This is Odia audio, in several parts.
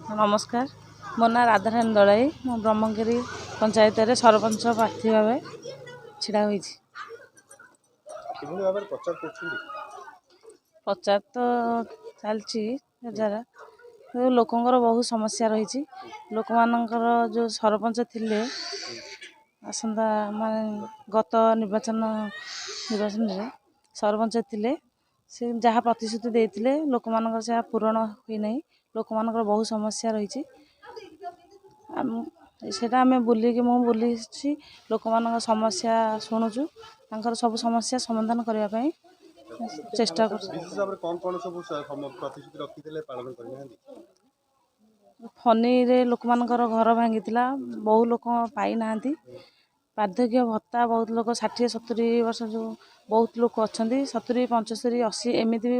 ନମସ୍କାର, ମୋ ନାଁ ରାଧାରାଣୀ ଦଳାଇ। ମୁଁ ବ୍ରହ୍ମଗିରି ପଞ୍ଚାୟତରେ ସରପଞ୍ଚ ପ୍ରାର୍ଥୀ ଭାବେ ଛିଡ଼ା ହୋଇଛି। କିଭଳି ଭାବରେ ପ୍ରଚାର କରୁଛନ୍ତି? ପ୍ରଚାର ତ ଚାଲିଛି ଯାହା, ଲୋକଙ୍କର ବହୁତ ସମସ୍ୟା ରହିଛି। ଲୋକମାନଙ୍କର ଯେଉଁ ସରପଞ୍ଚ ଥିଲେ ଆସନ୍ତା ମାନେ ଗତ ନିର୍ବାଚନରେ ସରପଞ୍ଚ ଥିଲେ, ସେ ଯାହା ପ୍ରତିଶ୍ରୁତି ଦେଇଥିଲେ ଲୋକମାନଙ୍କର ସେହା ପୂରଣ ହୋଇନାହିଁ। ଲୋକମାନଙ୍କର ବହୁତ ସମସ୍ୟା ରହିଛି। ସେଇଟା ଆମେ ବୁଲିକି, ମୁଁ ବୁଲିଛି, ଲୋକମାନଙ୍କ ସମସ୍ୟା ଶୁଣୁଛୁ, ତାଙ୍କର ସବୁ ସମସ୍ୟା ସମାଧାନ କରିବା ପାଇଁ ଚେଷ୍ଟା କରୁଛୁ। ବିଶେଷ ଭାବରେ କ'ଣ କ'ଣ ସବୁ ପ୍ରତିଶ୍ରୁତି ରଖିଥିଲେ ପାଳନ କରିନାହାନ୍ତି? ଫନିରେ ଲୋକମାନଙ୍କର ଘର ଭାଙ୍ଗିଥିଲା, ବହୁ ଲୋକ ପାଇନାହାନ୍ତି। ବାର୍ଦ୍ଧକ୍ୟ ଭତ୍ତା ବହୁତ ଲୋକ 60 70 ବର୍ଷ ଯେଉଁ ବହୁତ ଲୋକ ଅଛନ୍ତି, 70 75 80 ଏମିତି ବି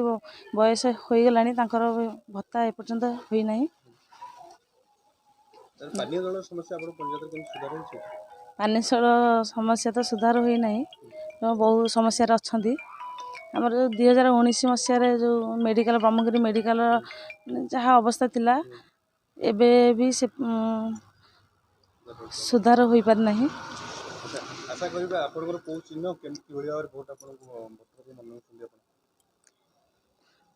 ବୟସ ହୋଇଗଲାଣି, ତାଙ୍କର ଭତ୍ତା ଏପର୍ଯ୍ୟନ୍ତ ହୋଇନାହିଁ। ପାନୀୟ ଜଳ ସମସ୍ୟା ଆପଣ ପଞ୍ଚାୟତରେ କେମିତି ସୁଧାର ହେଇଛି? ପାନୀୟ ଜଳ ସମସ୍ୟା ତ ସୁଧାର ହୋଇନାହିଁ, ବହୁ ସମସ୍ୟାରେ ଅଛନ୍ତି। ଆମର ଯେଉଁ 2019 ମସିହାରେ ଯେଉଁ ମେଡ଼ିକାଲ, ବ୍ରହ୍ମଗିରି ମେଡ଼ିକାଲ ଯାହା ଅବସ୍ଥା ଥିଲା, ଏବେ ବି ସେ ସୁଧାର ହୋଇପାରିନାହିଁ। ଆଶା କରିବା ଆପଣଙ୍କର କେଉଁ ଚିହ୍ନ, କେମିତି କିଭଳି ଭାବରେ ଭୋଟ ଆପଣଙ୍କୁ ଭୋଟରକୁ ମନଉଛନ୍ତି ଆପଣ?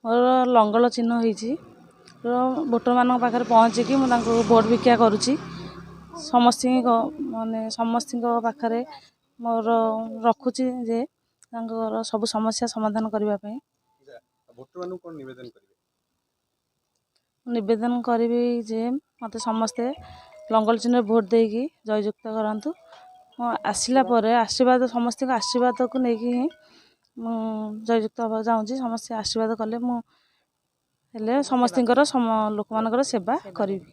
ମୋର ଲଙ୍ଗଳ ଚିହ୍ନ ହେଇଛି। ଭୋଟରମାନଙ୍କ ପାଖରେ ପହଞ୍ଚିକି ମୁଁ ତାଙ୍କୁ ଭୋଟ ଭିକ୍ଷା କରୁଛି। ସମସ୍ତଙ୍କ ମାନେ ସମସ୍ତଙ୍କ ପାଖରେ ମୋର ରଖୁଛି ଯେ ତାଙ୍କର ସବୁ ସମସ୍ୟା ସମାଧାନ କରିବା ପାଇଁ। ଭୋଟରମାନଙ୍କୁ କ'ଣ ନିବେଦନ କରିବେ? ନିବେଦନ କରିବି ଯେ ମୋତେ ସମସ୍ତେ ଲଙ୍ଗଳ ଚିହ୍ନରେ ଭୋଟ ଦେଇକି ଜୟଯୁକ୍ତ କରାନ୍ତୁ। ମୁଁ ଆସିଲା ପରେ ଆଶୀର୍ବାଦ, ସମସ୍ତଙ୍କ ଆଶୀର୍ବାଦକୁ ନେଇକି ହିଁ ମୁଁ ଜୟଯୁକ୍ତ ହେବାକୁ ଚାହୁଁଛି। ସମସ୍ତେ ଆଶୀର୍ବାଦ କଲେ ମୁଁ ହେଲେ ସମସ୍ତଙ୍କର, ଲୋକମାନଙ୍କର ସେବା କରିବି।